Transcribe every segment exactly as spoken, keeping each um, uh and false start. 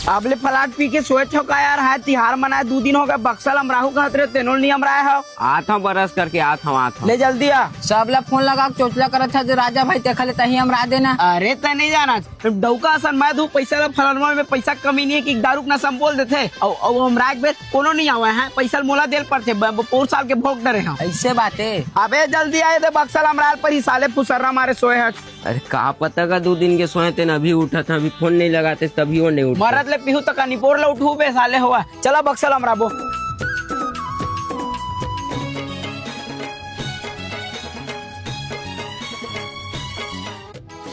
अब ले फलाट पी के सोए छो का यार? हाय, तिहार मनाए दू दिन हो गए, बक्सा ल अमराहू कहत रहे, तेनो ल नहीं अमराए हो। आत हूँ बरस करके, आत हूँ, आत हूँ। ले जल्दी आ। सब ला फोन लगा के चोचला करत है जो राजा भाई तेखा ले तही अमरा देना। अरे तैं नहीं जाना, डौका असन मैं दू पैसा ला फलनवा में पैसा कमी नहीं है कि दारू के नशा में बोल देथे। अउ, अउ अमराए के बेर कोनो नहीं आवे है, पैसा ल मोला देल पड़थे, ब-, ब-, पौर साल के भोग डरे हम। ऐसे बात है। अबे जल्दी आए दे, बक्सा ल अमराल पर ही साले फुसर्रा मारे सोए है। अरे का पता का दू दिन के सोए तेन अभी उठत हे, अभी फोन नहीं लगाते तभी वो नहीं उठते। मरत ले पीहू तक निपोर ले उठू बे साले होवा। चला बक्सा ल अमराबो।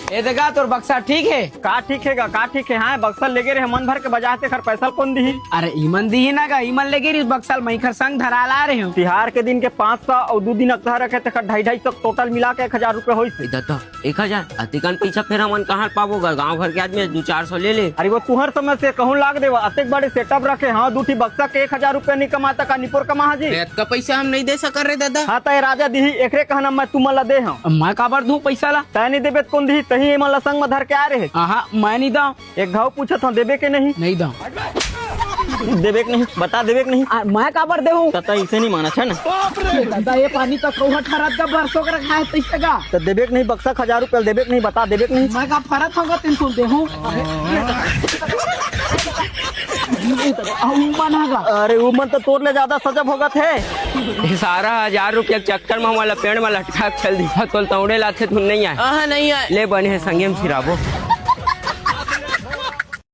ए देगा तोर बक्सा ठीक है? का ठीक है गा, का ठीक है? हाँ, बक्सा लेगे रहे मन भर के बजाते खर पैसा ल कोन दिही? अरे इमन दिही ना गा, इमन लेगे रही बक्सा ल, मैं खर संग धरा ला रहे हूँ। तिहार के दिन के पाँच सौ अउ दू दिन अक्तहा रखे तेखर ढाई ढाई सौ, टोटल मिला के एक हजार रुपये होइस। ए दादा, एक हजार? अतिकन पैसा फेर हमन कहाँ पाबो गा? गाँव घर के आदमी दू चार सौ ले ले। अरे वो तुहर समस्या कहूँ लाग देवा, अतेक बड़े सेटअप रखे, हाँ, दू ठी बक्सा के एक हजार रुपया नहीं कमाता का निपोर कमाहा जी? अरे अतका पैसा हम नहीं दे सकत रे दादा। हाँ, त ए राजा दिही, एकरे कहना मैं तुमन ला दे हूँ। मैं काबर दूँ पैसा ला? तै नहीं देबे त कोन दिही? तही एमन ला संग में धर के आ रहे। आहा, मैं नहीं दऊँ। एक घाव पूछत हूँ, देबे के नहीं? नहीं दऊँ। देबे के नहीं? बता, देबे के नहीं? आ, मैं काबर देहूँ? त तै इसे नहीं मानत है ना? दादा, ये पानी तो कौहा ठहरत का बरसों का रखा है, तो इससे का? त देबे के नहीं? बक्सा क हजार रुपया देबे के नहीं? बता, देबे के नहीं? मैं का फरत होगा तीन सौ देहूँ? अरे, उमन हा का? अरे, उमन तो तोर ले ज्यादा सजब होगत है। ये सारा हजार रुपया के चक्कर में हमारा पेड़ में लटका के चल दिया। तोल तौड़े लाथे धुन नहीं आए। आहा, नहीं आए। ले बने है संगे में सिराबो।